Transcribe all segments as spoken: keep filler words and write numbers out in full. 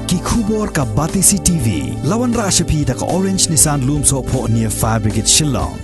Ki khubor ka Batesi T V. La wanrah sha phi da ka Orange Nissan Lumsohphoh near Fire Brigade Shillong.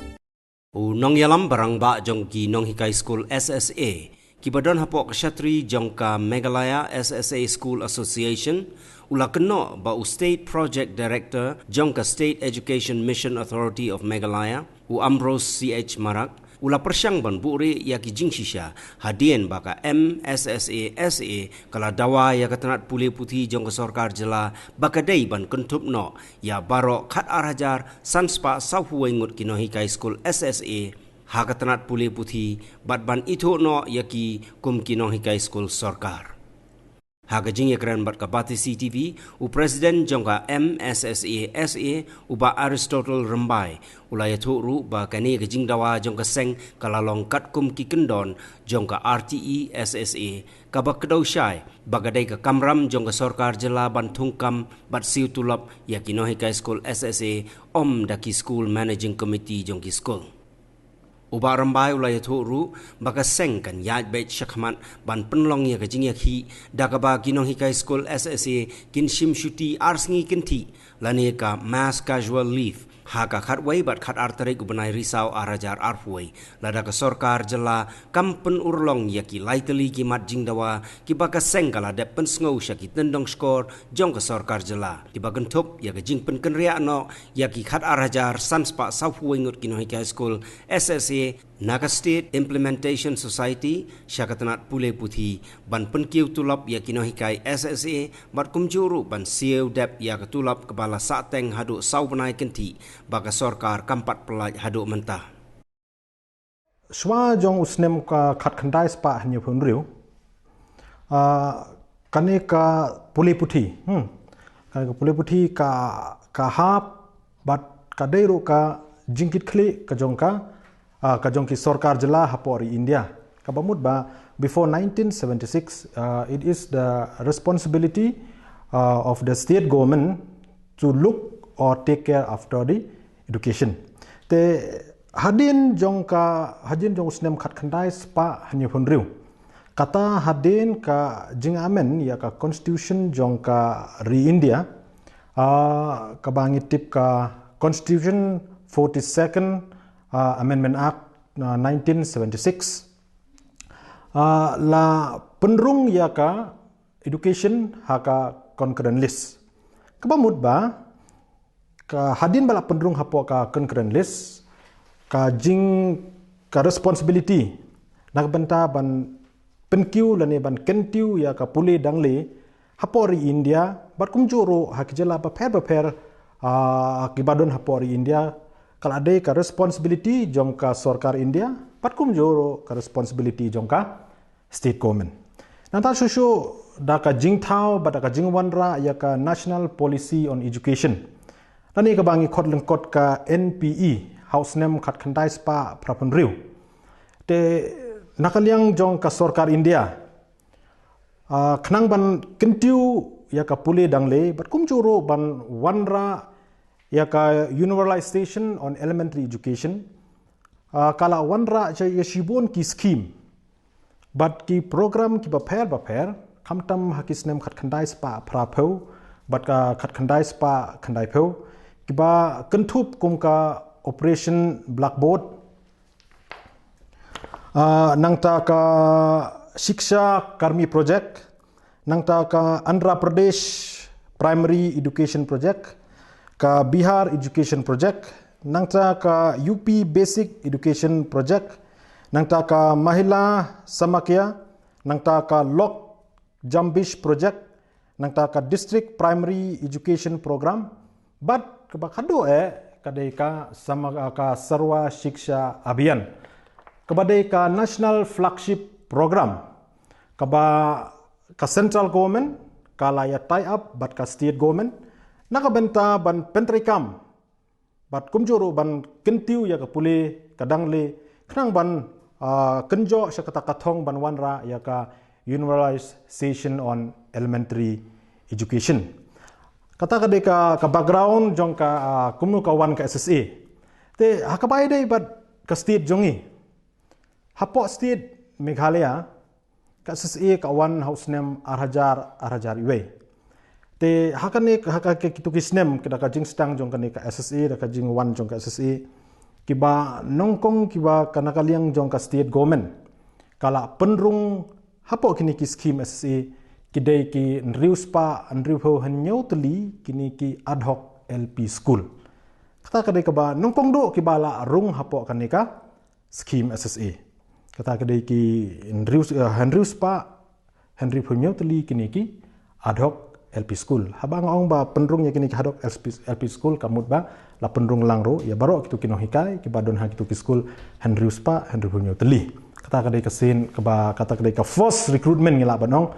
U nongïalam barangbah jong ki nonghikai skul S S A kiba don hapoh ka shatri jong ka Meghalaya S S A School Association u la kynnoh ba u State Project Director jong ka State Education Mission Authority of Meghalaya, u Ambrose C H Marak, u la pyrshang ban buhrieh ïa ki jingshisha hadien ba ka M S S A S A ka la dawa ïa ka tnat pule puthi jong ka sorkar jylla ba ka dei ban kynthup noh ïa baroh khat ar hajar san spah sawphew wei ngut ki nonghikai skul S S A ha ka tnat pule puthi bad ban ithuh noh ïa ki kum ki nonghikai skul sorkar. Ha ka jingïakren bad ka Batesi T V, u President jong ka M S S A S A, u Bah Aristotle Rymbai, u la ïathuh ruh ba kane ka jingdawa jong ka seng ka la long katkum ki kyndon jong ka R T E S S A, kaba kdew shai ba ka dei ka kamram jong ka sorkar jylla ban thungkam bad siew tulop ïa ki nonghikai skul S S A, ym da ki School Managing Committee jong ki skul. U Bah Rymbai u la ïathuh ruh ba ka seng kan ïaid beit shakhmat ban pynlong ïa ka jingïakhih da kaba ki nonghikai skul S S A kin shim shuti ar sngi kynthih lane ka mass casual leave ha ka khatwei bad khat ar tarik u bnai Risaw ar hajar arphew wei, lada ka sorkar jylla kam pynurlong ïa ki lai tylli ki mat jingdawa kiba ka seng ka la dep pynsngew sha ki tyndong shkor jong ka sorkar jylla, kiba kynthup ïa ka jingpynkynriah noh ïa ki khat ar hajar san spah sawphew wei ngut ki nonghikai skul S S A na ka State Implementation Society sha ka tnat pule puthi, ban pynkiew tulop ïa ki nonghikai S S A bad kumjuh ruh ban siew dep ïa ka tulop kaba la sahteng haduh saw bnai kynthih ba ka sorkar kam pat pyllait haduh mynta. Shuwa jong u snem ka khatkhyndai spah hynñiewphew hynriew, ah, kane ka pule puthi, hmm, kane ka pule puthi ka, ka hap bad ka dei ruh ka jingkitkhlieh ka jong ka, ah, ka jong ki sorkar jylla hapoh ri India. Kaba mut ba before nineteen seventy-six, ah, it is the responsibility, ah, of the state government to look or take care after the education. Te hadien jong ka, hadien jong u snem khatkhyndai spah hynñiewphew hynriew, kata hadien ka jingamen ïa ka constitution jong ka ri India, ah, kaba ngi tip ka Constitution forty-second, ah, Amendment Act, ah, nineteen seventy-six, ah, la pynrung ïa ka education ha ka concurrent list. Kaba mut ba ka hadien ba la pynrung hapoh ka concurrent list, ka jing, ka responsibility na ka bynta ban pynkiew lane ban kyntiew ïa ka pule dangle hapoh ri India bad kumjuh ruh ha ki jylla bapher bapher, ah, kiba don hapoh ri India, ka la dei ka responsibility jong ka sorkar India bad kumjuh ruh ka responsibility jong ka state government. Nangta shuh shuh da ka jingthaw bad da ka jingwanrah ïa ka National Policy on Education, lane kaba ngi khot lyngkot ka N P E, ha u snem khatkhyndai spah phra phew hynriew. Te na ka liang jong ka sorkar India, ah, khnang ban kyntiew ïa ka pule dangle bad kumjuh ruh ban wanrah ïa ka Universalization on Elementary Education, ah, ka la wanrah ïa shibun ki scheme bad ki program kiba pher bapher, khamtam ha ki snem khatkhyndai spah phra phew bad ka khatkhyndai spah khyndai phew, kiba kynthup kum ka Operation Blackboard, ah, nangta ka Shiksha Karmi Project, nangta ka Andhra Pradesh Primary Education Project, ka Bihar Education Project, nangta ka U P Basic Education Project, nangta ka Mahila Samakya, nangta ka Lok Jambish Project, nangta ka District Primary Education Program, bad kaba khadduh eh ka dei ka sama, ka Sarva Shiksha Abhiyan, kaba dei ka national flagship program, kaba ka central government ka la ïa tie up bad ka state government na ka bynta ban pyntreikam bad kumjuh ruh ban kyntiew ïa ka pule ka dangle, khnang ban, ah, kynjoh sha kata ka thong ban wanrah ïa ka Universalization on Elementary Education. Kata ka dei ka, ka background jong ka, ah, kumno ka wan ka S S A. Te ha kaba ïadei bad ka state jong ngi, hapoh state Meghalaya, ka S S A ka wan ha u snem ar hajar, ar hajar wei. Te ha kane, ha ka, ka, kitu ki snem, ka da ka jingsdang jong kane ka S S A, da ka jingwan jong ka S S A, kiba nyngkong kiba ka na ka liang jong ka state government ka la pynrung hapoh kine ki scheme S S A, ki dei ki hynriew spah hynriewphew hynñiew tylli kine ki ad hoc L P school. Kata ka dei kaba nyngkong duh kiba la rung hapoh kane ka scheme S S A. Kata ka dei ki hynriew, eh, hynriew spah hynriewphew hynñiew tylli kine ki ad hoc L P school. Haba nga ong ba pynrung ïa kine ki ad hoc L P, L P school, ka mut ba la pynrung lang ruh ïa baroh kitu ki nonghikai kiba don ha kitu ki school hynriew spah hynriewphew hynñiew tylli. Kata ka dei ka sien kaba, kata ka dei ka first recruitment ngi lah ban ong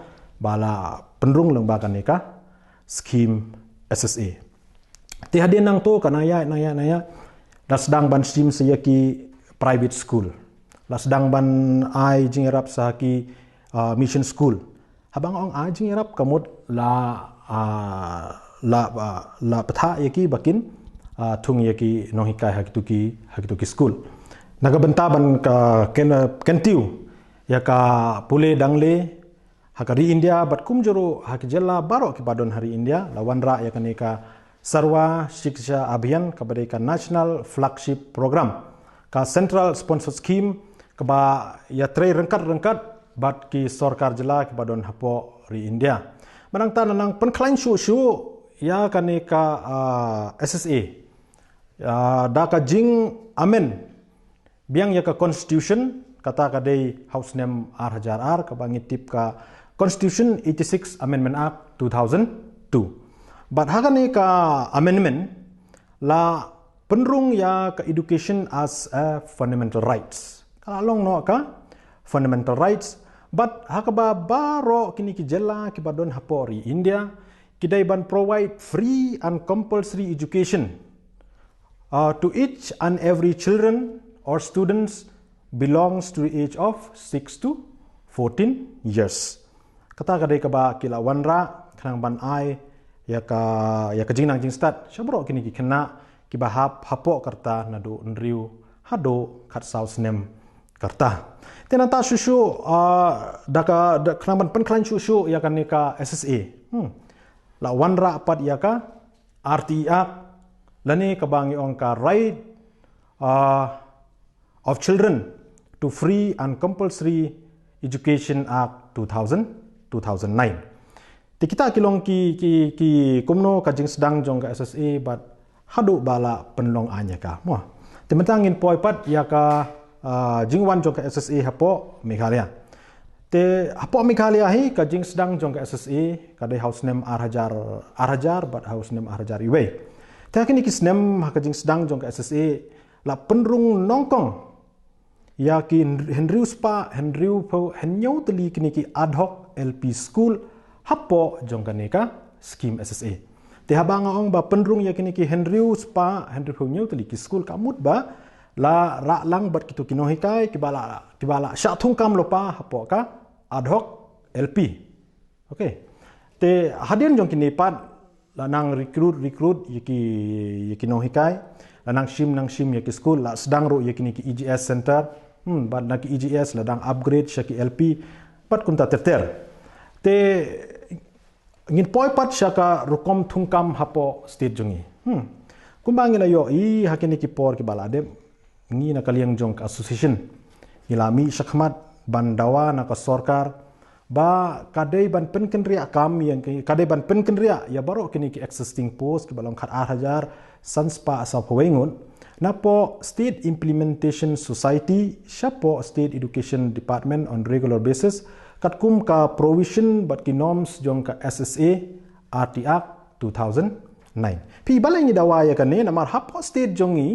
ba la pynrung lyngba kane ka scheme S S A. Te hadien nangto ka nang ïaid, nang ïaid, nang ïaid, la sdang ban shim sa ïa ki private school, la sdang ban ai jingïarap sa ki, ah, mission school. Haba nga ong ai jingïarap ka mut la, ah, la, ah, la pynthah ïa ki ba kin, ah, thung ïa ki nonghikai ha kitu ki, ha kitu ki school. Na ka bynta ban ka ken, kyntiew ïa ka pule dangle ha ka ri India bad kumjuh ruh ha ki jylla baroh kiba don ha ri India, la wanrah ïa kane ka Sarva Shiksha Abhiyan, kaba dei ka National Flagship Program, ka Central Sponsored Scheme, kaba ïatrei ryngkat-ryngkat bad ki sorkar jylla kiba don hapoh ri India. Mynta nang pynkhlaiñ shuh shuh ïa kane ka, ah, S S A, ah, da ka jing amend biang ïa ka constitution, kata ka dei ha u snem ar hajar ar, kaba ngi tip ka Constitution eighty-six Amendment Act two thousand two. Bad ha kane ka amendment la pynrung ïa ka education as a fundamental rights. Ka la long noh ka fundamental rights. Bad ha kaba baroh kine ki jylla kiba don hapoh ri India ki dei ban provide free and compulsory education, uh, to each and every children or students belongs to the age of six to fourteen years. Kata ka dei kaba ki la wanrah khnang ban ai ïa ka, ïa ka jingnang jingstad sha baroh kine ki khynnah kiba hap hapoh ka rta naduh hynriew haduh khatsaw snem ka rta. Te nangta shuh shuh, ah, da ka, da khnang ban pynkhlaiñ shuh shuh ïa kane ka S S A, hmm, la wanrah pat ïa ka R T E Act, lane kaba ngi ong ka Right, ah, of Children to Free and Compulsory Education Act two thousand, two thousand nine. Te kita ki long ki, ki, ki kumno ka jingsdang jong ka S S A bad haduh ba la pynlong aiñ ïa ka, mo. Te mynta ngin poi pat ïa ka, ah, jingwan jong ka S S A hapoh Meghalaya. Te hapoh Meghalaya hi ka jingsdang jong ka S S A ka dei ha u snem ar hajar, ar hajar bad ha u snem ar hajar iwei. Te ha kine ki snem ha ka jingsdang jong ka S S A la pynrung nyngkong ïa ki hynriew spah hynriewphew hynñiew tylli kine ki ad hoc L P school hapoh jong kane ka scheme S S A. Te haba nga ong ba pynrung ïa kine ki hynriew spah hynriewphew hynñiew tylli ki school, ka mut ba la rah lang bad kitu ki nonghikai kiba la, kiba la shah thungkam lypa hapoh ka ad hoc L P. Okay. Te hadien jong kine pat la nang recruit, recruit ïa ki, ïa ki nonghikai, la nang shim, nang shim ïa ki school, la sdang ruh ïa kine ki E G S center, hmm, bad na ki E G S la dang upgrade sha ki L P, bad kumta ter ter. Te ngin poi pat sha ka rukom thungkam hapoh state jong ngi. Hmm. Kumba ngi la ïohi ha kine ki por kiba la dep, ngi na ka liang jong ka association ngi la mih shakhmat ban dawa na ka sorkar ba ka dei ban pynkynriah kam ïa, ka dei ban pynkynriah ïa baroh kine ki existing post kiba long khat ar hajar san spah sawphew wei ngut napoh State Implementation Society shapoh State Education Department on regular basis, katkum ka provision bad ki norms jong ka S S A R T Act two thousand nine. Phi, balei ngi dawa ïa kane? Namar hapoh state jong ngi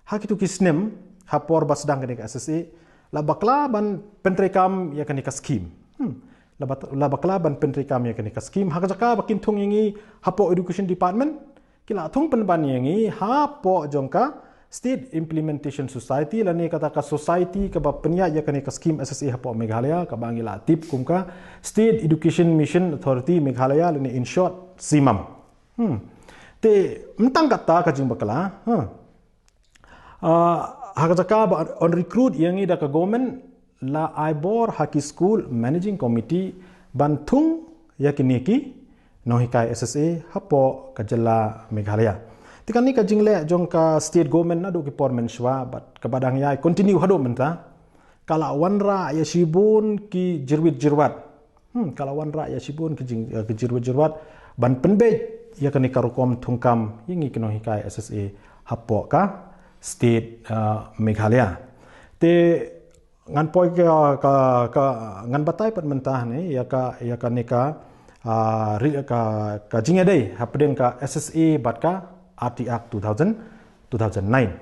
ha kitu ki snem, ha por ba sdang kane ka S S A, la bakla ban pyntreikam ïa kane ka scheme. Hmm. La ba-, la bakla ban pyntreikam ïa kane ka scheme. Ha ka jaka ba kin thung ïa ngi hapoh Education Department, ki la thung pynban ïa ngi hapoh jong ka State Implementation Society, lane kata ka society kaba pynïaid ïa kane ka scheme S S A hapoh Meghalaya, kaba ngi la tip kum ka State Education Mission Authority Meghalaya, lane in short, simam. Hmm. Te, ym tang kata ka jingbakla, ha. Ah, ha ka jaka ba yn recruit ïa ngi da ka government, la ai bor ha ki school managing committee ban thung ïa kine ki nonghikai S S A hapoh ka jylla Meghalaya. Te kane ka jingleh jong ka state government naduh ki por mynshuwa bad kaba dang ïai continue haduh mynta, ka la wanrah ïa shibun ki jyrwit jyrwat. Hmm, ka la wanrah ïa shibun ki jing, eh, ki jyrwit jyrwat ban pynbeit ïa kane ka rukom thungkam ïa ngi ki nonghikai S S A hapoh ka state, eh, Meghalaya. Te ngan poi ka, ka, ka, ngan batai pat mynta ne ïa ka, ïa kane ka, ah, ri-, ka, ka jingïadei hapdeng ka S S A bad ka R T Act two thousand, two thousand nine.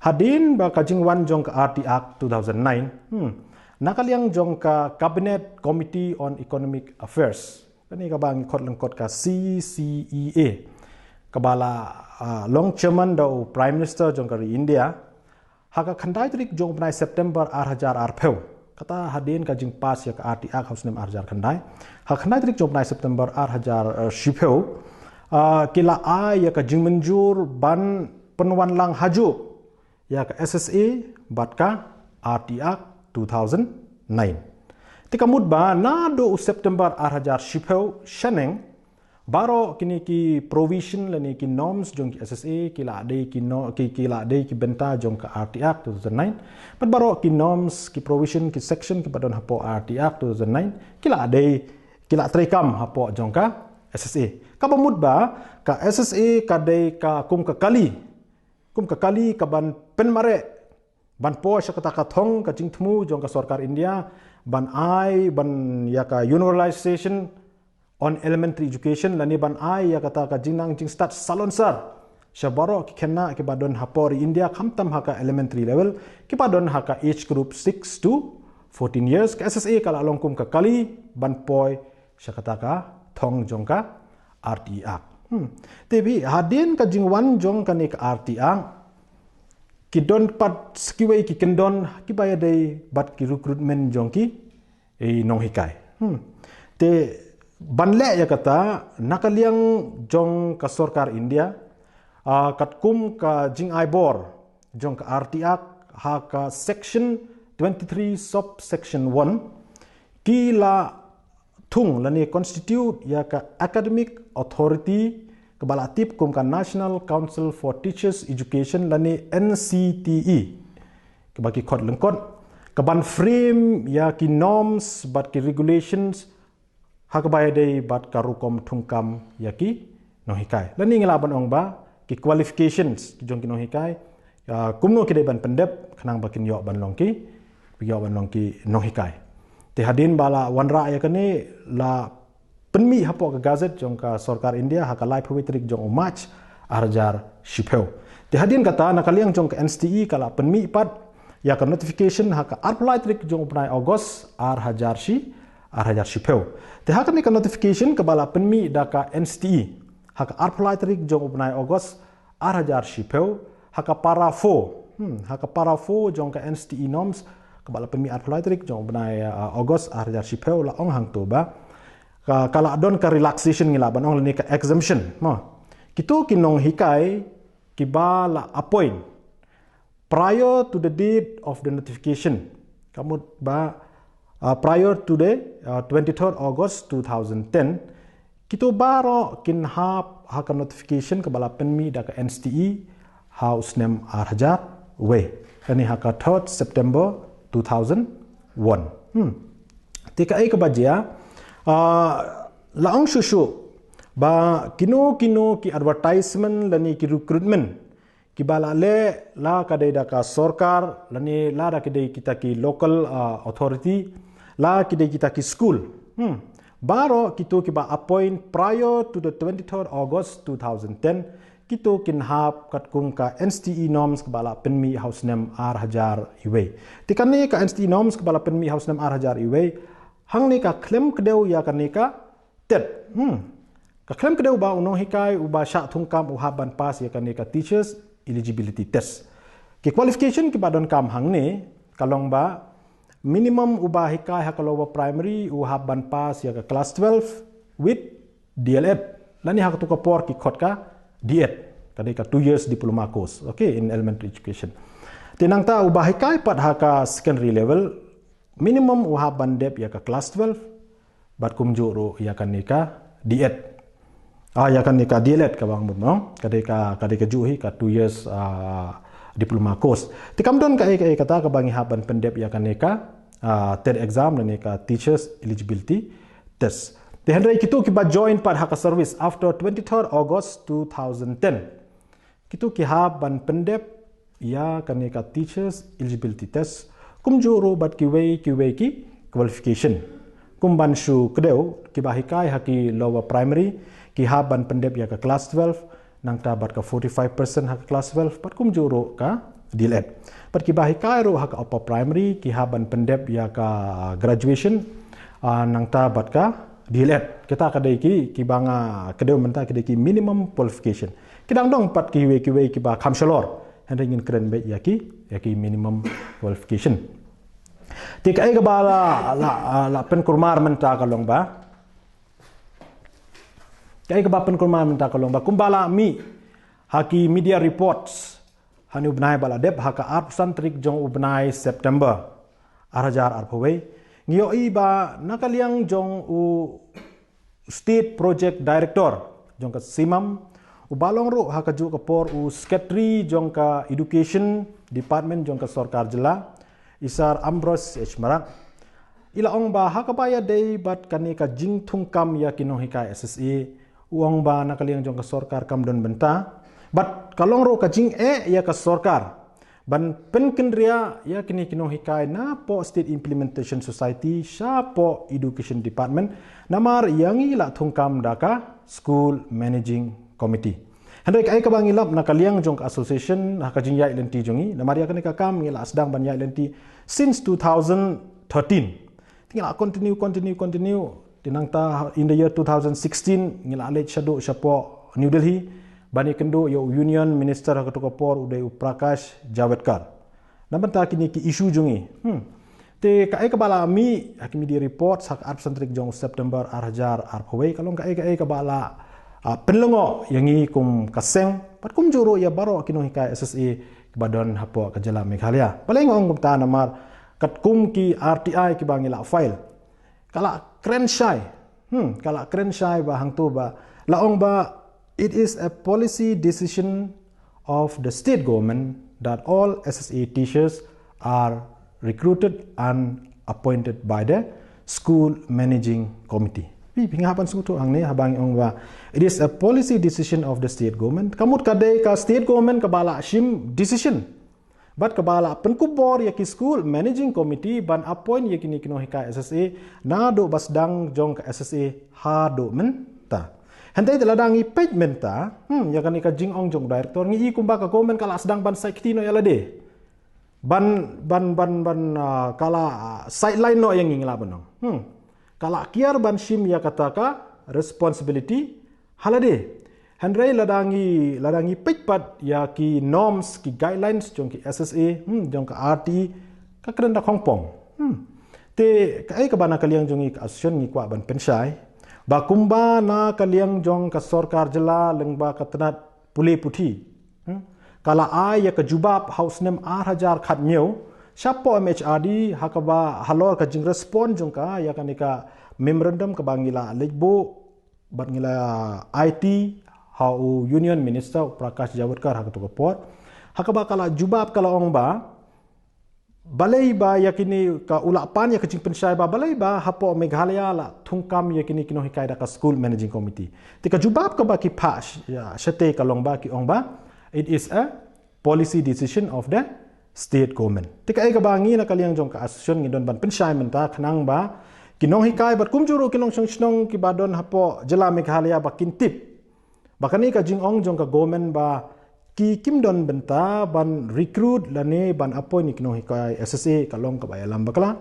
Hadien ba ka jingwan jong ka R T Act two thousand nine, hmm, na ka liang jong ka Cabinet Committee on Economic Affairs, kane kaba ngi khot lyngkot ka C C E A, kaba la, ah, long chairman da u Prime Minister jong ka ri India, ha ka khyndai tarik jong u bnai September ar hajar arphew. Kata hadien ka jingpass ïa ka R T Act ha u snem ar hajar khyndai. Ha ka khyndai tarik jong u bnai September ar hajar, eh, shiphew, ah, ki la ai ïa ka jingmynjur ban pynwan lang hajuh ïa ka S S A bad ka R T Act two thousand nine. Te ka mut ba naduh u September ar hajar shiphew shaneng, baroh kine ki provision lane ki norms jong ki S S A ki la dei ki no-, ki, ki la dei ki bynta jong ka R T Act two thousand nine. Bad baroh ki norms, ki provision, ki section kiba don hapoh R T Act two thousand nine ki la dei, ki la treikam hapoh jong ka S S A. Kaba mut ba ka S S A ka dei ka kum ka kali, kum ka kali kaban pynmareh, ban poi sha kata ka thong ka jingthmu jong ka sorkar India ban ai, ban ïa ka universalization on elementary education, lane ban ai ïa kata ka jingnang jingstad salonsar sha baroh ki khynnah kiba don hapoh ri India, khamtam ha ka elementary level, kiba don ha ka age group six to fourteen years. Ka S S A ka la long kum ka kali ban poi sha kata ka thong jong ka R T Act. Hmm. Te bad hadien ka jingwan jong kane ka R T Act, ki don pat sa kiwei ki kyndon kiba ïadei bad ki recruitment jong ki, eh, nonghikai. Hmm. Te ban leh ïa kata, na ka liang jong ka sorkar India, ah, katkum ka jingai bor jong ka R T Act, ha ka section twenty-three subsection one, ki la thung lane constitute ïa ka academic authority kaba la tip kum ka National Council for Teachers Education lane N C T E, kaba ki khot lyngkot, kaban frame ïa ki norms bad ki regulations ha kaba ïadei bad ka rukom thungkam ïa ki nonghikai. Lane ngi lah ban ong ba ki qualifications ki jong ki nonghikai, ah, kumno ki dei ban pyndep khnang ba kin ïoh ban long ki, ïoh ban long ki nonghikai. Te hadien ba la wanrah ïa kane, la pynmih hapoh ka gazette jong ka sorkar India ha ka laiphew tarik jong u March ar hajar shiphew. Te hadien kata, na ka liang jong ka N C T E ka la pynmih pat ïa ka notification ha ka arphew lai tarik jong u bnai August ar hajar shi, ar hajar shiphew. Te ha kane ka notification kaba la pynmih da ka N C T E ha ka arphew lai tarik jong u bnai August ar hajar shiphew, ha ka para four, hmm, ha ka para four jong ka N C T E norms kaba la pynmih arphew lai tarik jong u bnai, uh, August ar hajar shiphew, la ong hangto ba ka, ka la don ka relaxation, ngi lah ban ong lane ka exemption, mo. Kito ki nonghikai kiba la appoint prior to the date of the notification, ka mut ba, uh, prior to the, uh, twenty-third August two thousand ten, kito baroh kin hap ha ka notification kaba la pynmih da ka N C T E ha u snem ar hajar wei, lane ha ka third September two thousand one. Hmm. Te kaei kaba jia, ah, la ong shuh shuh ba kino kino ki advertisement lane ki recruitment kiba la leh, la ka dei da ka sorkar lane la da ki dei kita ki local, ah, authority, la ki dei kita ki school. Hmm. Baroh kito kiba appoint prior to the twenty-third August two thousand ten, kito kin hap katkum ka N C T E norms kaba la pynmih ha u snem ar hajar wei. Te kane ka N C T E norms kaba la pynmih ha u snem ar hajar wei, hangne ka khlem kdew ïa kane ka TET. Hmm. Ka khlem kdew ba u nonghikai uba shah thungkam u hap ban pass ïa kane ka teachers eligibility test. Ki qualification kiba donkam hangne ka long ba minimum uba hikai ha ka lower primary u hap ban pass ïa ka class twelve with D L Ed. Lane ha kato ka por ki khot ka D Ed, ka dei ka two years diploma course, okay, in elementary education. Te nangta uba hikai pat ha ka secondary level, minimum u hap ban dep ïa ka class twelve bad kumjuh ruh ïa kane ka D Ed. Ah, ïa kane ka D L Ed kaba nga mut, no? Ka dei ka, ka dei kajuh hi ka two years, ah, diploma course. Te kam don kaei kaei kata kaba ngi hap ban pyndep ïa kane ka, ah, TET exam lane ka Teachers Eligibility Test. Te hynrei kito kiba join pat ha ka service after twenty-third August two thousand ten, kito ki hap ban pyndep ïa kane ka Teachers Eligibility Test, kumjuh ruh bad kiwei kiwei ki qualification. Kum ban shu kdew, kiba hikai ha ki lower primary ki hap ban pyndep ïa ka class twelve, nangta bad ka forty-five percent ha ka class twelve, bad kumjuh ruh ka D L Ed. Bad kiba hikai ruh ha ka upper primary ki hap ban pyndep ïa ka graduation, ah, nangta bad ka D L Ed. Kita ka dei ki, kiba nga kdew mynta ki dei ki minimum qualification. Ki dang don pat kiwei kiwei kiba kham shalor, hynrei ngin kren beit ïa ki, ïa ki minimum qualification. Te kaei kaba la, la, la pynkulmar mynta ka long ba, kaei kaba pynkulmar mynta ka long ba, kumba la mih ha ki media reports ha une u bnai ba la dep, ha ka arphew san tarik jong u bnai September arhajar arphew wei, ngi ïohi ba na ka liang jong u State Project Director jong ka CMAM, uba long ruh ha kajuh ka por u Secretary jong ka Education Department jong ka sorkar jylla, i Sir Ambrose H Marak, i la ong ba ha kaba ïadei bad kane ka jingthungkam ïa ki nonghikai S S A, u ong ba na ka liang jong ka sorkar kam don bynta, bad ka long ruh ka jingeh ïa ka sorkar ban pynkynriah ïa kine ki nonghikai napoh State Implementation Society shapoh Education Department, namar ïa ngi la thungkam da ka School Managing Committee. Hynrei kaei kaba ngi lap na ka liang jong ka association ha ka jingïaid lynti jong ngi, namar ïa kane ka kam ngi la sdang ban ïaid lynti since two thousand thirteen. Te ngi la continue, continue, continue. Te nangta in the year two thousand sixteen ngi la leit shaduh shapoh New Delhi ban ïakynduh ïa u Union Minister ha kato ka por, u dei u Prakash Javadekar, na bynta kine ki issue jong ngi. Hmm. Te kaei kaba la mih ha ki media reports ha ka arphew san tarik jong u September arhajar arphew wei, ka long kaei kaei kaba la, ah, pynlyngngoh ïa ngi kum ka seng, bad kumjuh ruh ïa baroh ki nonghikai S S A kiba don hapoh ka jylla Meghalaya. Balei nga ong kumta? Namar katkum ki R T I kiba ngi la file, ka la kren shai. Hmm, ka la kren shai ba hangto ba la ong ba, "It is a policy decision of the state government that all S S A teachers are recruited and appointed by the School Managing Committee." Phi, phi nga hap ban sngewthuh hangne haba ngi ong ba, "It is a policy decision of the state government." Ka mut ka dei ka state government kaba la shim decision, bad kaba la pynkupbor ïa ki School Managing Committee ban appoint ïa kine ki nonghikai S S A naduh ba sdang jong ka S S A haduh mynta. Hynrei te lada ngi peit mynta, hmm, ïa kane ka jingong jong u director, ngi i kumba ka government ka la sdang ban sait kti noh ïa lade. Ban, ban, ban, ban, ah, ka la, ah, sideline noh ïa ngi, ngi lah ban ong. Hmm. Ka la kiar ban shim ïa kata ka responsibility ha lade. Hynrei lada ngi, lada ngi peit pat ïa ki norms, ki guidelines jong ki S S A, hmm, jong ka R T I, ka kren da khongpong. Hmm. Te kaei kaba na ka liang jong ngi ka association ngi kwah ban pynshai ba kumba na ka liang jong ka sorkar jylla lyngba ka tnat pule puthi, hmm, ka la ai ïa ka jubab ha u snem arhajar khathynñiew shapoh M H R D, ha kaba halor ka jingrespond jong ka ïa kane ka memorandum kaba ngi la leit buh bad ngi la aiti ha u Union Minister u Prakash Javadekar ha kato ka por, ha kaba ka la jubab, ka la ong ba balei ba ïa kine, ka, u la pan ïa ka jingpynshai ba balei ba hapoh Meghalaya la thungkam ïa kine ki nonghikai da ka School Managing Committee. Te ka jubab kaba ki phah sh-, ïa, shatei ka long ba ki ong ba, "It is a policy decision of the state government." Te kaei kaba ngi na ka liang jong ka association ngi don ban pynshai mynta khnang ba ki nonghikai bad kumjuh ruh ki nongshong shnong kiba don hapoh jylla Meghalaya ba kin tip ba kane ka jingong jong ka government ba ki kim don bynta ban recruit lane ban appoint ïa ki nonghikai S S A ka long kaba ïalam bakla.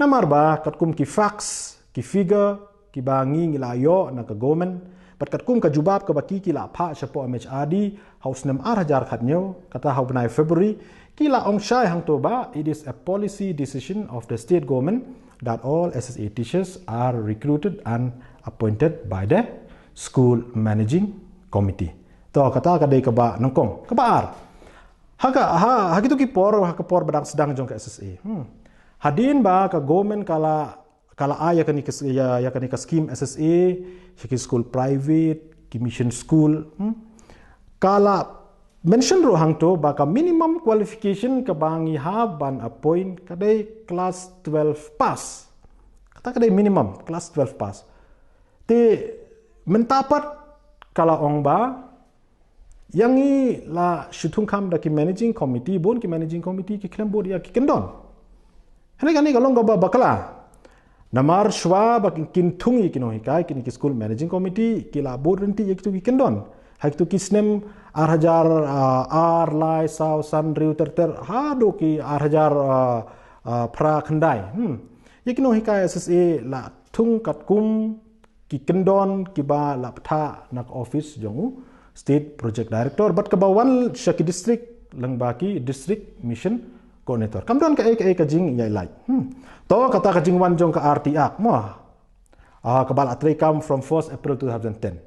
Namar ba katkum ki facts, ki figure kiba ngi, ngi la ïoh na ka government, bad katkum ka jubab kaba ki, ki la phah shapoh M H R D ha u snem arhajar khathynñiew, kata ha u bnai February, ki la ong shai hangto ba, "It is a policy decision of the state government that all S S A teachers are recruited and appointed by the School Managing Committee." To, kata ka dei kaba nyngkong. Kaba ar, ha ka, ha, ha kito ki por, ha ka por ba dang sdang jong ka S S A, hmm, hadien ba ka government ka la, ka la ai ïa kane ka s-, ïa, ïa kane ka scheme S S A sha ki skul private, ki mission school. Hmm? Ka la mention ruh hangto ba ka minimum qualification kaba ngi hap ban appoint ka dei class twelve pass. Kata ka dei minimum, class twelve pass. Te mynta pat ka la ong ba ïa ngi la shu thungkam da ki managing committee, bun ki managing committee ki khlem bud ïa ki kyndon. Hynrei kane ka long kaba bakla. Namar shuwa ba kin thung ïa ki nonghikai, kine ki school managing committee ki la bud ryntih ïa kitu ki kyndon. Ha kitu ki snem ar hajar, ah, ar, lai, saw, san, hynriew, ter ter, haduh ki ar hajar, ah, ah, phra, khyndai. Hmm. Ïa ki nonghikai S S A la thung katkum ki kyndon kiba la pynthah na ka office jong u State Project Director, bad kaba wan sha ki district, lyngba ki District Mission Coordinator. Kam don kaei kaei ka jingïailad. Hmm. To kata ka jingwan jong ka R T Act mo. Ah, kaba la treikam from first April two thousand ten.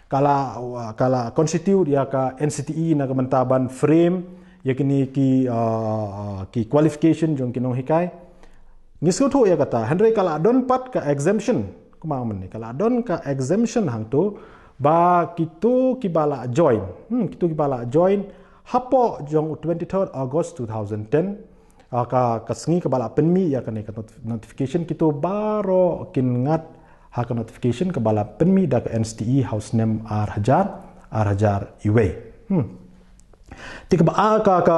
Ka la, ka la constitute ïa ka N C T E na ka bynta ban frame ïa kine ki, ah, ki qualification jong ki nonghikai. Ngi sngewthuh ïa kata, hynrei ka la don pat ka exemption. Kumba mynne, ka la don ka exemption hangto ba kitu kiba la join. Hmm, kitu kiba la join hapoh jong u twenty-third August two thousand ten. Ah, ka, ka sngi kaba la pynmih ïa kane ka not-, notification, kitu baroh kin ngat ha ka notification kaba la pynmih da ka N C T E ha u snem ar hajar, ar hajar iwei. Hmm. Te kaba, ah, ka, ka,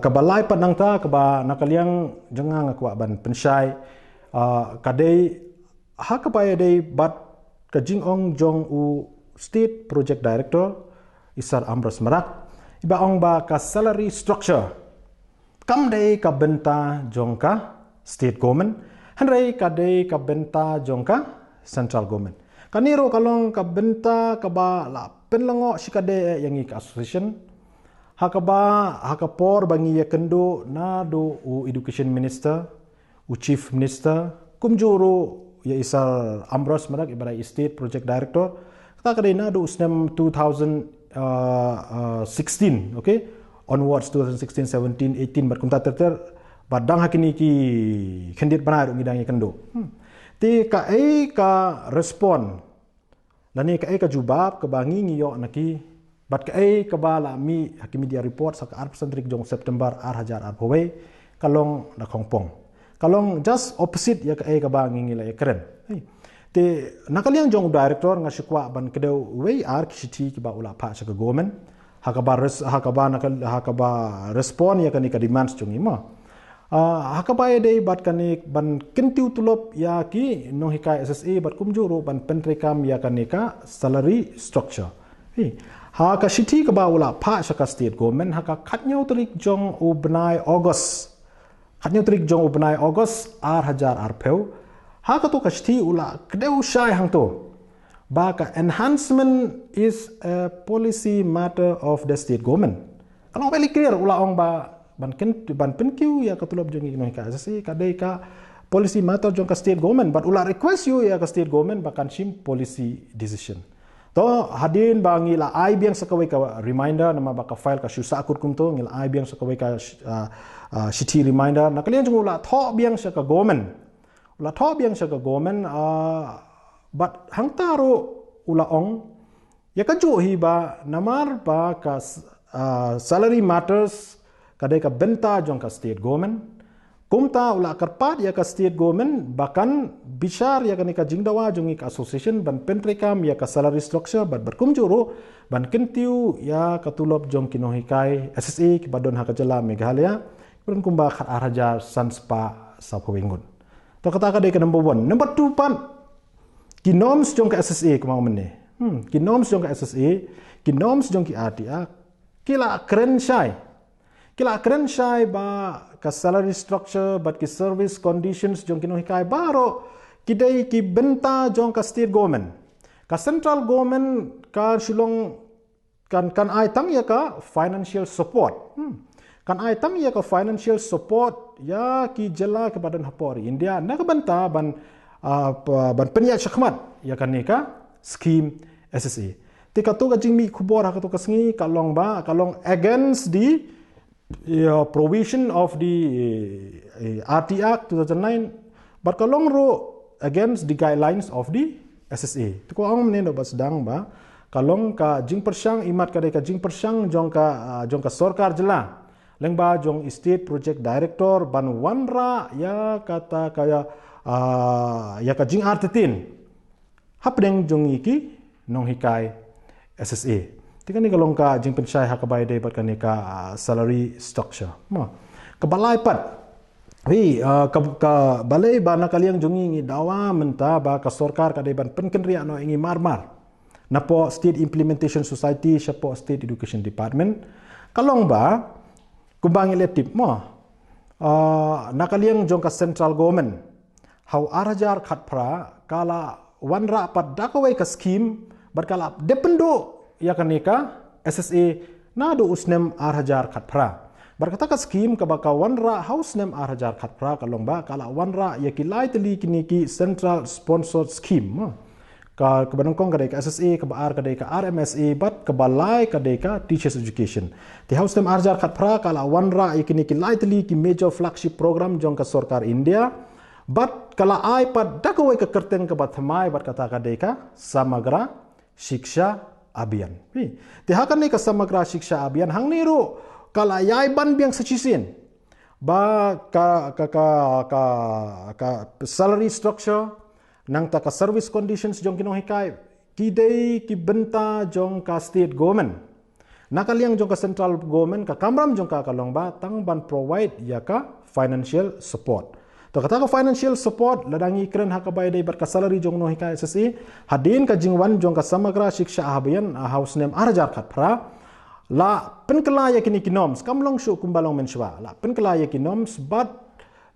kaba lai pat nangta, kaba na ka liang jong nga nga kwah ban pynshai, ah, ka dei ha kaba ïadei bad ka jingong jong u State Project Director, i Sir Ambrose Marak, iba ong ba ka salary structure kam dei ka bynta jong ka state government, hynrei ka dei ka bynta jong ka central government. Kane ruh ka long ka bynta kaba la pynlyngngoh shikatdei ïa ngi ka association. Ha kaba, ha ka por ba ngi ïakynduh naduh u education minister, u chief minister, kumjuh ruh ïa i Sir Ambrose Marak, iba dei i State Project Director. Kata ka dei naduh u snem two thousand, uh, uh, sixteen, okay? Onwards, two thousand sixteen, seventeen, eighteen, bad kumta ter ter, bad dang ha kine ki khyndiat bnai ruh ngi dang ïakynduh. Hmm. Te kaei ka respond, lane kaei ka jubab kaba ngi ngi ïoh na ki, bad kaei kaba la mih ha ki media reports ha ka arphew san tarik jong September ar hajar arphew wei, ka long na Khongpong. Ka long just opposite ïa kaei kaba ngi ngi la ïakren. Hei. Te na ka liang jong u director nga shu kwah ban kdew wei ar ki shithi kiba u la phah sha ka government. Ha kaba res-, ha kaba na ka, ha kaba respond ïa kane ka demands jong ngi mo. Ah, ha kaba ïadei bad kane ban kyntiew tulop ïa ki nonghikai S S A bad kumjuh ruh ban pyntreikam ïa kane ka salary structure. Hi. Ha ka shithi kaba u la phah sha ka state government ha ka khathynñiew tarik jong u bnai August. Khathynñiew tarik jong u bnai August ar hajar arphew. Ha kato ka shithi u la kdew shai hangto ba ka enhancement is a policy matter of the state government. Ka long very clear, u la ong ba ban kyn-, ban pynkiew ïa ka tulop jong ngi ki nonghikai S S A ka dei ka policy matter jong ka state government, but u la request ïa ka state government ba kan shim policy decision. To hadien ba ngi la ai biang sa kawei ka reminder, namar ba ka file ka shu sahkut kumto, ngi la ai biang sa kawei ka sh-, ah, ah, shithi reminder, na ka liang jong u la thoh biang sha ka government. U la thoh biang sha ka government, ah, bad hangta ruh u la ong ïa kajuh hi ba namar ba ka s-, ah, salary matters ka dei ka bynta jong ka state government. Kumta u la kyrpad ïa ka state government ba kan bishar ïa kane ka jingdawa jong ngi ka association ban pyntreikam ïa ka salary structure bad, bad kumjuh ruh ban kyntiew ïa ka tulop jong ki nonghikai S S A kiba don ha ka jylla Meghalaya, kiba don kumba khat ar hajar san spah sawphew wei ngut. To kata ka dei ka number one. Number two pat, ki norms jong ka S S A kumba mynne. Hmm, ki norms jong ka S S A, ki norms jong ki R T Act, ki la kren shai. Ki la kren shai ba ka salary structure bad ki service conditions jong ki nonghikai baroh ki dei ki bynta jong ka state government. Ka central government ka shu long kan, kan ai tang ïa ka financial support. Hmm. Kan ai tang ïa ka financial support ïa ki jylla kiba don hapoh ri India na ka bynta ban, ah, pa-, ban pynïaid shakhmat ïa kane ka scheme S S A. Te kato ka jingmih khubor ha kato ka sngi ka long ba, ka long against the, uh, provision of the, eh, R T Act two thousand nine, but ka long ruh against the guidelines of the S S A. Te ko ong mynne ba sdang ba ka long ka jingpyrshang, imat ka dei ka jingpyrshang jong ka, ah, jong ka sorkar jylla lyngba jong i State Project Director ban wanrah ïa kata ka, ah, ïa ka jingartatien hapdeng jong ngi ki nonghikai S S A. Te kane ka long ka jingpynshai ha kaba ïadei bad kane ka, ah, salary structure. Ma, kaba lai pat, hi, ah, ka, ka balei ba na ka liang jong ngi ngi dawa mynta ba ka sorkar ka dei ban pynkynriah noh ïa ngi mar mar napoh State Implementation Society shapoh State Education Department. Ka long ba, kumba ngi la tip mo, ah, na ka liang jong ka central government, ha u ar hajar khatphra ka la wanrah pat da kawei ka scheme, bad ka la dep pynduh ïa kane ka S S A naduh u snem ar hajar khatphra. Bad kata ka scheme kaba ka wanrah ha u snem ar hajar khatphra ka long ba ka la wanrah ïa ki lai tylli kine ki central sponsored scheme. Ka, kaba nyngkong ka dei ka S S A, kaba ar ka dei ka R M S A, bad kaba lai ka dei ka Teachers Education. Te ha u snem ar hajar khatphra ka la wanrah ïa kine ki lai tylli ki major flagship program jong ka sorkar India, bad ka la ai pat da kawei ka kyrteng kaba thymmai bad kata ka dei ka Samagra Shiksha Abhiyan. Hi. Te ha kane ka Samagra Shiksha Abhiyan hangne ruh ka la ïai ban biang sa shisien ba ka, ka, ka, ka, ka salary structure, nangta ka service conditions jong ki nonghikai, ki dei ki bynta jong ka state government. Na ka liang jong ka central government, ka kamram jong ka ka long ba tang ban provide ïa ka financial support. To kata ka financial support, lada ngi kren ha kaba ïadei bad ka salary jong u nonghikai S S A, hadien ka jingwan jong ka Samagra Shiksha Abhiyan, ah, ha u snem ar hajar khatphra, la pynkylla ïa kine ki norms, kam long shuh kumba long mynshuwa, la pynkylla ïa ki norms, bad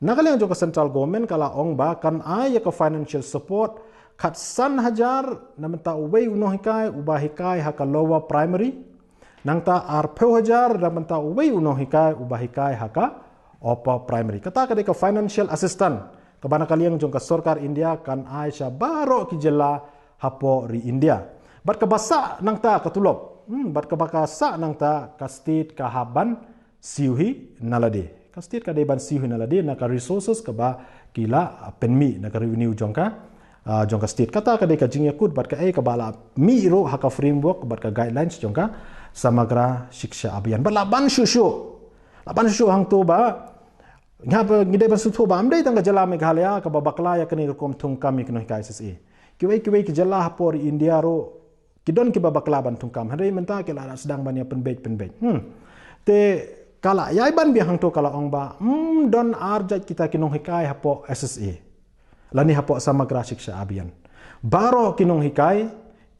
na ka liang jong ka central government ka la ong ba kan ai ïa ka financial support khatsan hajar na bynta uwei u nonghikai uba hikai ha ka lower primary, nangta arphew hajar na bynta uwei u nonghikai uba hikai ha ka upper primary. Kata ka dei ka financial assistance kaba na ka liang jong ka sorkar India kan ai sha baroh ki jylla hapoh ri India. Bad kaba sah nangta ka tulop, hmm, bad kaba ka sah nangta ka state ka hap ban siew hi na lade. Ka state ka dei ban siew hi na lade na ka resources kaba ki la pynmih na ka revenue jong ka, ah, jong ka state. Kata ka dei ka jingïakut bad kaei kaba la mih ruh ha ka framework bad ka guidelines jong ka Samagra Shiksha Abhiyan. Bad la ban shuh shuh, la ban shuh shuh hangto ba ngi hap, ngi dei ban sngewthuh ba ym dei tang ka jylla Meghalaya kaba bakla ïa kane ka rukom thungkam ïa ki nonghikai S S A. Kiwei kiwei ki jylla hapoh ri India ruh ki don kiba bakla ban thungkam, hynrei mynta ki la sdang ban ïa pynbeit pynbeit. Hmm. Te ka la ïai ban biang hangto, ka la ong ba, hmm, don ar jait kita ki nonghikai hapoh S S A lane hapoh Samagra Shiksha Abhiyan. Baroh ki nonghikai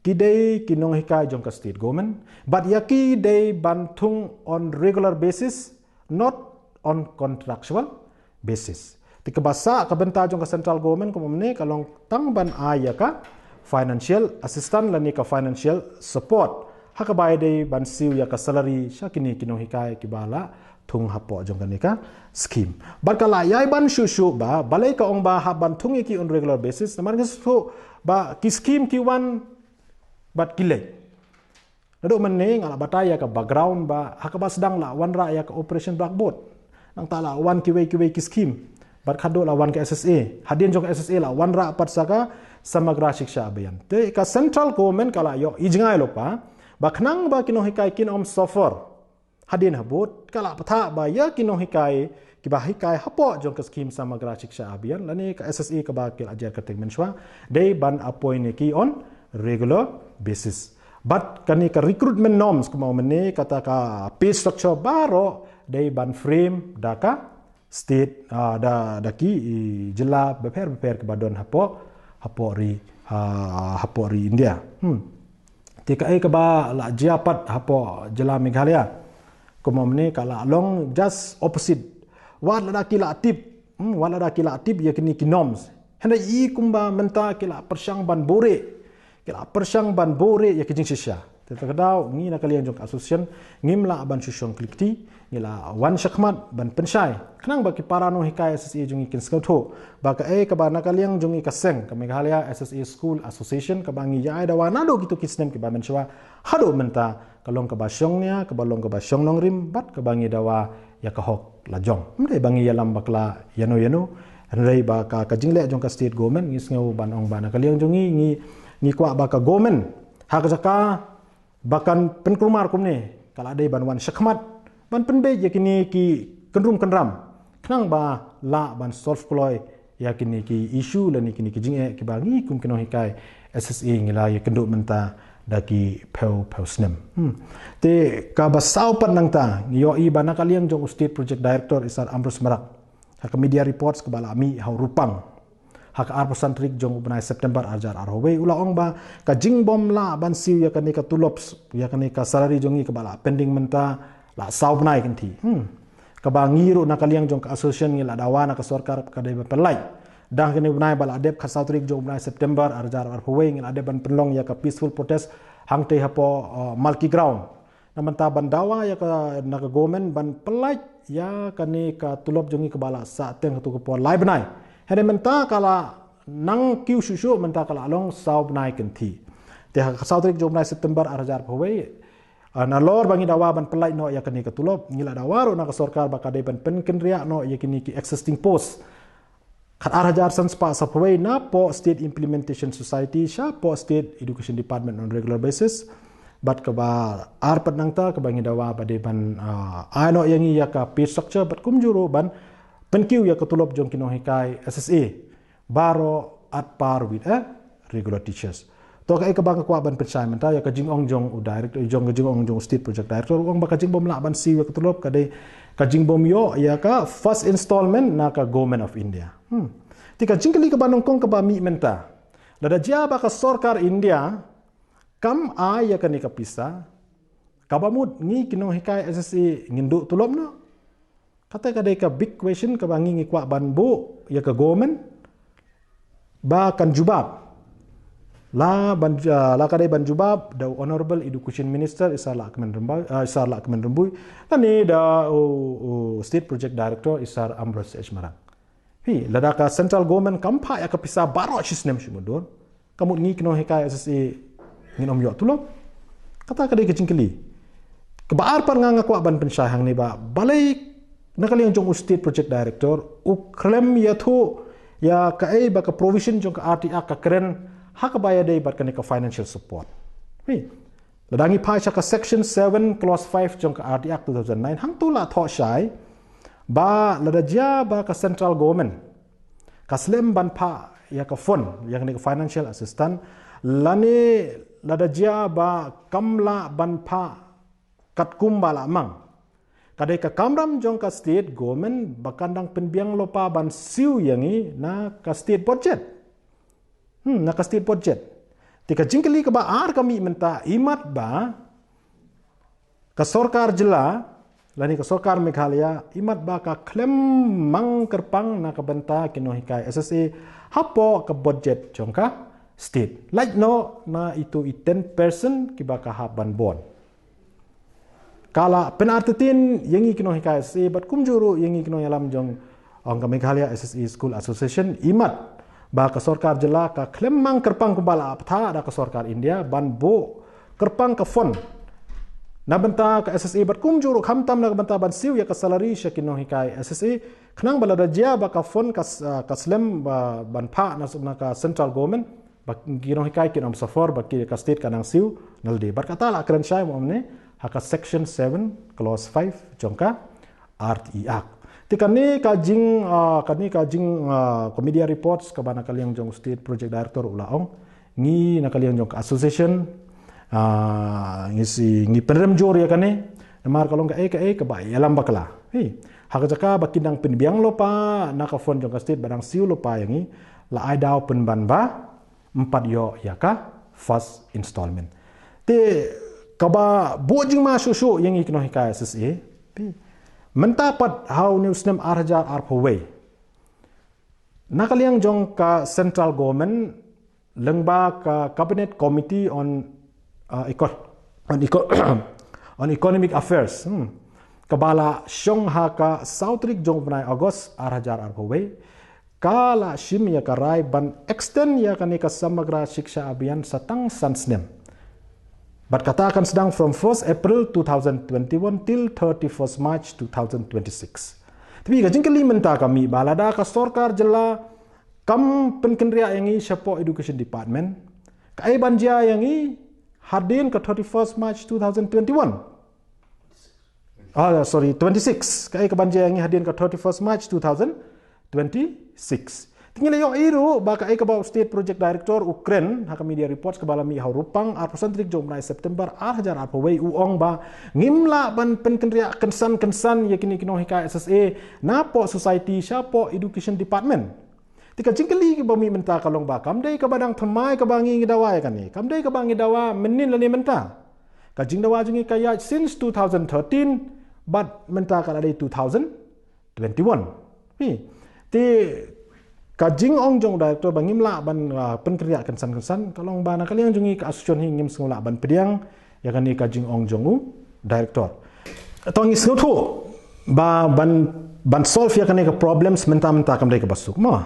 ki dei ki nonghikai jong ka state government, bad ïa ki dei ban thung on regular basis, not on contractual basis. Te kaba sah ka bynta jong ka central government kumne ka long tang ban ai ïa ka financial assistance lane ka financial support ha kaba ïadei ban siew ïa ka salary sha kine ki nonghikai kiba la thung hapoh jong kane ka scheme. Bad ka la ïai ban shuh shuh ba balei ka ong ba hap ban thung ïa ki on regular basis, namar ngi sngewthuh ba ki scheme ki wan bad ki leit. Naduh mynne nga la batai ïa ka background ba ha kaba sdang la wanrah ïa ka Operation Blackboard. Nangta la wan kiwei kiwei ki scheme. Bad khadduh la wan ka S S A. Hadien jong ka S S A la wanrah pat sa ka Samagra Shiksha Abhiyan. Te ka central government ka la ïoh i jngai lypa ba khnang ba ki nonghikai kin ym suffer hadien habud, ka la pathah ba ïa ki nonghikai kiba hikai hapoh jong ka scheme Samagra Shiksha Abhiyan lane ka S S A kaba ki la jer kyrteng mynshuwa, dei ban appoint ïa ki on regular basis. Bad kane ka recruitment norms kumba mynne, kata ka pay structure baroh dei ban frame da ka state, ah, da, da ki, i, jylla bapher bapher kiba don hapoh, hapoh ri, ha, hapoh ri India. Hmm. Te kaei kaba la jia pat hapoh jylla Meghalaya kumne ka la long just opposite. Wat lada ki la tip, hmm, wat lada ki la tip ïa kine ki norms, hynrei i kumba mynta ki la pyrshang ban buhrieh, ki la pyrshang ban buhrieh ïa ki jingshisha. Te ta ka daw ngi na ka liang jong ka association ngim lah ban shu shong kli kti, ngi la wan shakhmat ban pynshai khnang ba ki para nonghikai S S A jong ngi kin sngewthuh ba kaei kaba na ka liang jong ngi ka seng ka Meghalaya S S A School Association kaba ngi ïai dawa naduh kito ki snem kiba mynshuwa haduh mynta ka long kaba shong nia, kaba long kaba shong nongrim bad kaba ngi dawa ïa ka hok la jong. Ym dei ba ngi ïalam bakla ïano ïano, hynrei ba ka, ka jingleh jong ka state government ngi sngew ban ong ba na ka liang jong ngi, ngi, ngi kwah ba ka government ha ka jaka ba kan pynkulmar kumne ka la dei ban wan shakhmat ban pynbeit ïa kine ki kynrum kynram khnang ba lah ban solve kloi ïa kine ki issue lane kine ki jingeh kiba ngi kum ki nonghikai S S A ngi la ïakynduh mynta da ki phew phew snem. Hmm. Te kaba saw pat nangta ngi ïohi ba na ka liang jong u State Project Director i Sir Ambrose Marak ha ka media reports kaba la mih ha u Rupang ha ka arphew san tarik jong u bnai September arhajar arphew wei u la ong ba ka jingbym lah ban siew ïa kane ka tulop, ïa kane ka salary jong ngi kaba la pending mynta la saw bnai kynthih. Hmm. Kaba ngi ruh na ka liang jong ka association ngi la dawa na ka sorkar ka dei ban pynlait. Dang kane u bnai ba la dep, khatsaw tarik jong u bnai September arhajar arphew wei, ngi la dep ban pynlong ïa ka peaceful protest hangtei hapoh, uh, Malki Ground. Na mynta ban dawa ïa ka, na ka government ban pynlait ïa kane ka tulop jong ngi kaba la sah teng ha tu ka por lai bnai. Hynrei mynta ka la nang kiew shuh shuh, mynta ka la long saw bnai kynthih. Te ha ka saw tarik jong u bnai September arhajar arphew wei, ah, nalor ba ngi dawa ban pynlait noh ïa kane ka tulop, ngi la dawa ruh na ka sorkar ba ka dei ban pynkynriah noh ïa kine ki existing post khat arhajar san spah saphew wei napoh State Implementation Society shapoh State Education Department on regular basis. Bad kaba ar pat nangta kaba ngi dawa ba dei ban, ah, ai noh ïa ngi ïa ka pay structure bad kumjuh ruh ban pynkiew ïa ka tulop jong ki nonghikai S S A baroh at par with a regular teachers. To kaei kaba nga kwah ban pynshai mynta ïa ka jingong jong u director, jong ka jingong jong u State Project Director, u ong ba ka jingbym lah ban siew ïa ka tulop ka dei ka jingbym ïoh ïa ka first installment na ka Government of India. Hmm. Te ka jingkylli kaba nyngkong kaba mih mynta, lada jia ba ka sorkar India kam ai ïa kane ka pisa, kaba mut ngi ki nonghikai S S A ngin duh tulop noh? Kata ka dei ka big question kaba ngi ngi kwah ban buh ïa ka government ba kan jubab. La ban, ah, la ka dei ban jubab da u Honorable Education Minister i Sir Lahkmen Rymbui, ah, i Sir Lahkmen Rymbui, lane da u, u State Project Director i Sir Ambrose H Marak. Phi, lada ka central government kam phah ïa ka pisa baroh shi snem shi mudui, ka mut ngi ki nonghikai S S A ngin ym ïoh tulop? Kata ka dei ka jingkylli. Kaba ar pat nga nga kwah ban pynshai hangne ba balei na ka liang jong u State Project Director u khlem ïathuh ïa kaei ba ka provision jong ka R T Act ka kren ha kaba ïadei bad kane ka financial support. Phi, lada ngi phai sha ka section seven clause five jong ka R T Act two thousand nine, hangto la thoh shai ba lada jia ba ka central government ka slem ban phah ïa ka fund, ïa kane ka financial assistance, lane lada jia ba kam lah ban phah katkum ba la mang, ka dei ka kamram jong ka state government ba kan dang pynbiang lypa ban siew ïa ngi na ka state budget. Hmm, na ka state budget. Te ka jingkylli kaba ar ka mih mynta, imat ba ka sorkar jylla lane ka sorkar Meghalaya imat ba ka khlem mang kyrpang na ka bynta ki nonghikai S S A hapoh ka budget jong ka state. Lait noh na itu i ten percent kiba ka hap ban bun. Ka la pynartatien ïa ngi ki nonghikai S S A bad kumjuh ruh ïa ngi ki nongïalam jong, ong ka Meghalaya S S A School Association, imat ba ka sorkar jylla ka khlem mang kyrpang kumba la ap tha da ka sorkar India ban buh kyrpang ka fund na bynta ka S S A bad kumjuh ruh khamtam na ka bynta ban siew ïa ka salary sha ki nonghikai S S A, khnang ba lada jia ba ka fund ka s-, ah, ka slem ba ban phah na s-, na ka central government, ba ki nonghikai kin ym suffer, ba ki ka state kan nang siew na lade. Bad kata la kren shai mo ne ha ka section seven clause five jong ka R T E Act. Te kane ka jing, ah, kane ka jing, ah, ka media reports kaba na ka liang jong State Project Director u la ong, ngi na ka liang jong ka association, ah, ngi sngew, ngi pynrem jur ïa kane. Namar ka long kaei kaei kaba ïalam bakla. Hei, ha ka jaka ba kin dang pynbiang lypa na ka fund jong ka state ba dang siew lypa ïa ngi, la ai daw pynban ba ym pat ïoh ïa ka first installment. Te kaba buh jingma shuh shuh ïa ngi ki nonghikai S S A, te mynta pat ha une u snem arhajar arphew wei, na ka liang jong ka central government lyngba ka Cabinet Committee on, uh, Eco-, on Eco-, on Economic Affairs, hmm, kaba la shong ha ka saw tarik jong u bnai August arhajar arphew wei, ka la shim ïa ka rai ban extend ïa kane ka Samagra Shiksha Abhiyan sa tang san snem. Bad kata kan sdang from first April two thousand twenty-one till thirty-first March two thousand twenty-six. Te ka jingkylli mynta ka mih ba lada ka sorkar jylla kam pynkynriah ïa ngi shapoh Education Department, kaei ban jia ïa ngi? hadien ka thirty-first March two thousand twenty-one. Ah, sorry, twenty-six. Kaei kaban jia ïa ngi hadien ka thirty-first March two thousand twenty-six. Te ngi la ïohi ruh ba kaei kaba u State Project Director u kren ha ka media reports kaba la mih ha u Rupang arphew san tarik jong u bnai September ar hajar arphew wei, u ong ba ngim lah ban pynkynriah kynsan kynsan ïa kine ki nonghikai S S A napoh society shapoh education department. Te ka jingkylli kaba mih mynta ka long ba kam dei kaba dang thymmai kaba ngi ngi dawa ïa kane, kam dei kaba ngi dawa mynnin lane mynta. Ka jingdawa jong ngi ka ïaid since two thousand thirteen, bad mynta ka la dei two thousand twenty-one. Pi. Te ka jingong jong u director ba ngim lah ban, ah, pynkynriah kynsan kynsan, ka long ba na ka liang jong ngi ka association hi ngim sngew lah ban pdiang ïa kane ka jingong jong u director. To ngi sngewthuh ba ban, ban solve ïa kane ka problems mynta mynta kam dei kaba suk mo.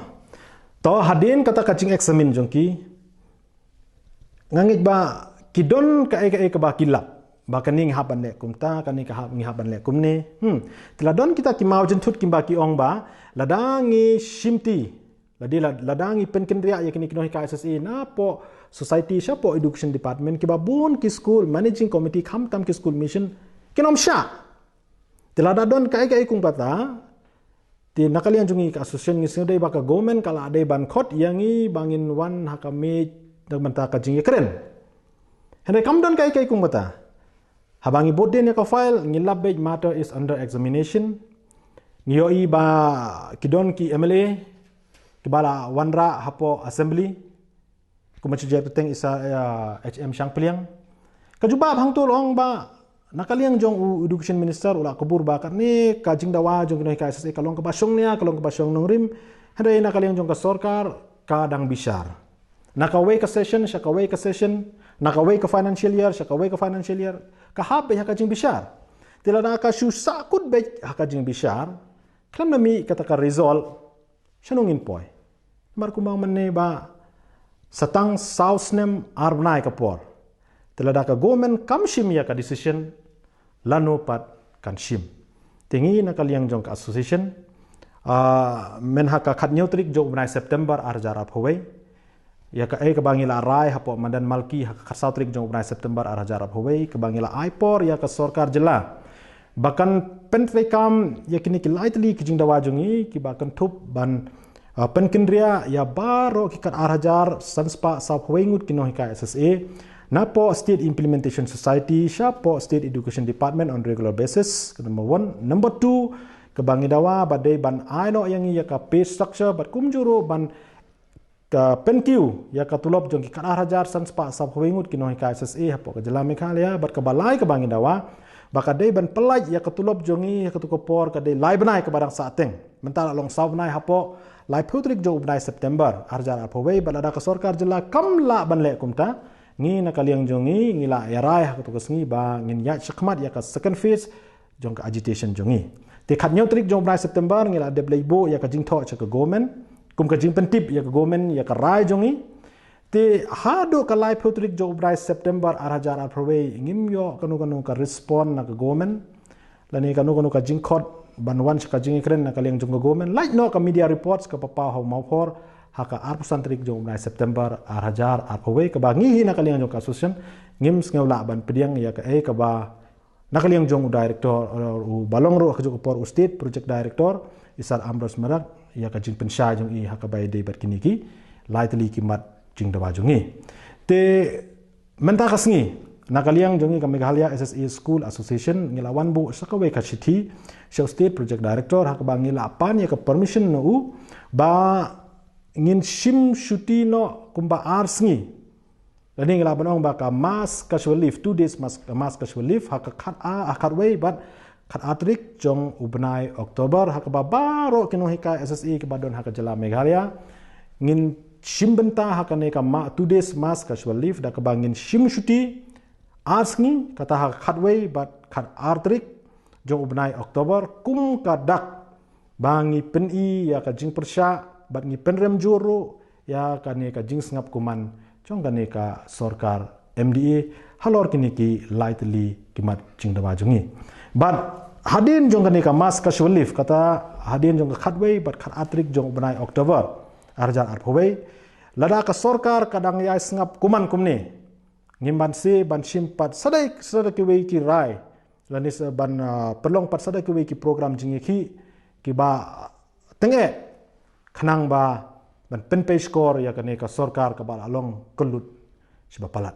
To hadien kata ka jingexamine jong ki, nga ngeit ba ki don kaei kaei kaba ki lap ba kane ngi hap ban leh kumta, kane ka hap, ngi hap ban leh kumne. Hmm. Te la don kita ki maw jynthut kiba ki ong ba lada ngi shimti, lada, lada ngi pynkynriah ïa kine ki nonghikai S S A napoh society shapoh education department, kiba bun ki school managing committee khamtam ki school mission kin ym shah. Te lada don kaei kaei kum kata, te na ka liang jong ngi ka association ngi sngew dei ba ka government ka la dei ban khot ïa ngi ba ngin wan ha ka miej da ka bynta ka jingïakren. Hynrei kam don kaei kaei kum kata. Haba ngi bud dien ïa ka file ngi lap beit matter is under examination. Ngi ïohi ba ki don ki M L A kiba la wanrah hapoh assembly. Kumba shu jia kyrteng i Sir, ah, H M Shangpliang. Ka jubab hangto la ong ba na ka liang jong u education minister u la kubur ba kane ka jingdawa jong ki nonghikai S S A ka long kaba shongnia, ka long kaba shong nongrim. Hynrei na ka liang jong ka sorkar ka dang bishar. Na kawei ka session sha kawei ka session, na kawei ka financial year sha kawei ka financial year, ka hap beit ha ka jingbishar. Te lada ka shu sahkut beit ha ka jingbishar, khlem da mih kata ka result, shano ngin poi? Namar kumba mynne ba sa tang saw snem ar bnai ka por. Te lada ka government kam shim ïa ka decision, lano pat kan shim? Te ngi na ka liang jong ka association, ah, myn ha ka khathynñiew tarik jong u bnai September ar hajar arphew wei, ïa kaei kaba ngi la rai hapoh madan Malki ha ka khatsaw tarik jong u bnai September ar hajar arphew wei, kaba ngi la ai por ïa ka sorkar jylla ba kan pyntreikam ïa kine ki lai tylli ki jingdawa jong ngi kiba kynthup ban, ah, pynkynriah ïa baroh ki khatar hajar san spah sawphew wei ngut ki nonghikai S S A napoh State Implementation Society shapoh State Education Department on regular basis, ka number one. Number two, kaba ngi dawa ba dei ban ai noh ïa ngi ïa ka pay structure bad kumjuh ruh ban ka pynkiew ïa ka tulop jong ki khatar hajar san spah sawphew wei ngut ki nonghikai S S A hapoh ka jylla Meghalaya. Bad kaba lai kaba ngi dawa ba ka dei ban pyllait ïa ka tulop jong ngi ha katu ka por ka dei lai bnai kaba dang sahteng. Mynta la long saw bnai, hapoh laiphew tarik jong u bnai September ar hajar arphew wei, bad lada ka sorkar jylla kam lah ban leh kumta, ngi na ka liang jong ngi ngi la ïarai ha katu ka sngi ba ngin ïaid shakhmat ïa ka second phase jong ka agitation jong ngi. Te khathynñiew tarik jong u bnai September ngi la dep leit buh ïa ka jingthoh sha ka government kum ka jingpyntip ïa ka government ïa ka rai jong ngi. Te haduh ka laiphew tarik jong u bnai September ar hajar arphew wei ngim ïoh kano kano ka respond na ka government lane kano kano ka jingkhot ban wan sha ka jingïakren na ka liang jong ka government. Lait noh ka media reports kaba paw ha u Mawphor ha ka arphew san tarik jong u bnai September ar hajar arphew wei, kaba ngi hi na ka liang jong ka association ngim sngew lah ban pdiang ïa kaei kaba na ka liang jong u director, uh, uba long ruh ha kajuh ka por u state project director, i Sir Ambrose Marak, ïa ka jingpynshai jong i ha kaba ïadei bad kine ki lai tylli ki mat jingdawa jong ngi. Te mynta ka sngi na ka liang jong ngi ka Meghalaya S S A School Association ngi la wan buh sa kawei ka shithi sha u state project director ha kaba ngi la pan ïa ka permission na u ba ngin shim shuti noh kumba ar sngi. Lane ngi lah ban ong ba ka mass casual leave, two days mass, mass casual leave, ha ka khat a, ha khatwei bad khat ar tarik jong u bnai October, ha kaba baroh ki nonghikai S S A kiba don ha ka jylla Meghalaya ngin shim bynta ha kane ka ma, two days mass casual leave, da kaba ngin shim shuti ar sngi, kata ha ka khatwei bad khat ar tarik jong u bnai October, kum ka dak ba ngi pyni ïa ka jingpyrshah bad ngi pynrem jur ruh ïa kane ka jingsngap kuman jong kane ka sorkar M D A halor kine ki lai tylli ki mat jingdawa jong ngi. Bad hadien jong kane ka mass casual leave, kata hadien jong ka khatwei bad khat ar tarik jong u bnai October ar hajar arphew wei, lada ka sorkar ka dang ïai sngap kuman kumne, ngim banse ban shim pat sa da, sa da kiwei ki rai, lane sa ban, ah, pynlong pat sa da kiwei ki program jingïakhih kiba tyngeh, khnang ba ban pynpei shkor ïa kane ka sorkar kaba la long kyllut shaba palat.